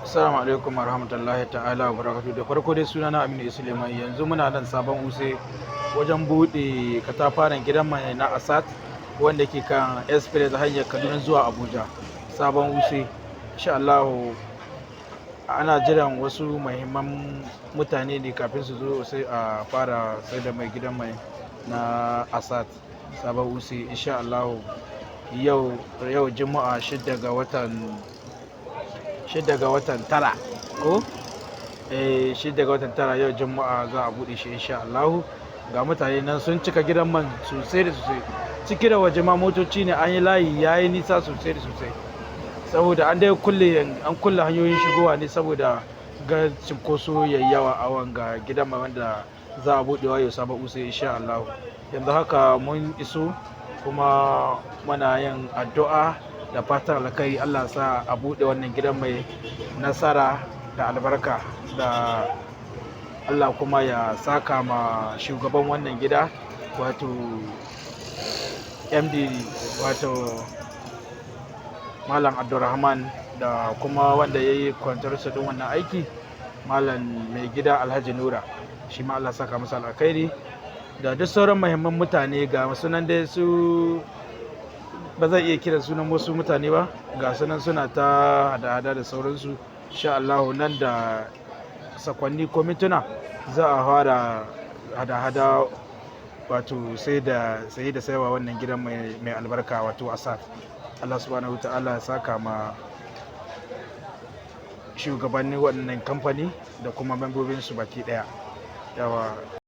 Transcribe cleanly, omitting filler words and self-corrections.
Assalamu alaikum wa rahmatullahi ta'ala wa barakatuh. Da farko dai, sunana Aminu Suleiman. Yanzu muna nan Sabon Wuse wajen buɗe katafaren gidan mai na Asat wanda ke kan express, hanyar Kaduna zuwa Abuja. Sabon Wuse. Insha Allah ana jiran wasu muhimman mutane ne kafin su zo, sai a fara sai da mai gidan mai na Asat Sabon Wuse. Insha Allah yau Juma'a, 6 ga watan 9 ko 6 ga watan 9, yau Juma'a za a buɗe shi insha Allah. Ga mutane nan sun cika gidan man sosai da sosai, ciki da waje ma motoci ne, an yi layi yayi nisa sosai da sosai, saboda an dai kulle, an kulle hanyoyin shigowa ne saboda ga cinkoso yayi yawa a wanga gidan mai wanda za a buɗewa yau, Sabon Wuse, insha Allah. Yanzu haka mun iso kuma muna yin addu'a da fatan alkhairi, Allah sa a buɗe wannan gidan mai nasara da albarka, da Allah kuma ya saka ma shugaban wannan gida, wato MD, wato Malam Abdulrahman, da kuma wanda ya yi kwantarsa din wannan aiki, Malam mai gida Alhaji Nura, shi ma Allah saka masa alkhairi, da duk sauran muhimman mutane. Ga sunan dai su, ba zan iya kiran sunan wasu mutane ba, ga sunan suna ta hada-hada da sauransu. Insha Allah nan da sakwanni ko mintuna za a fara hada-hada, wato sai da saye da sayarwa wannan gidan mai albarka, wato Asat. Allah subhanahu wa ta'ala ya saka ma shugabannin wannan kamfani da kuma membobinsu baki daya yawa.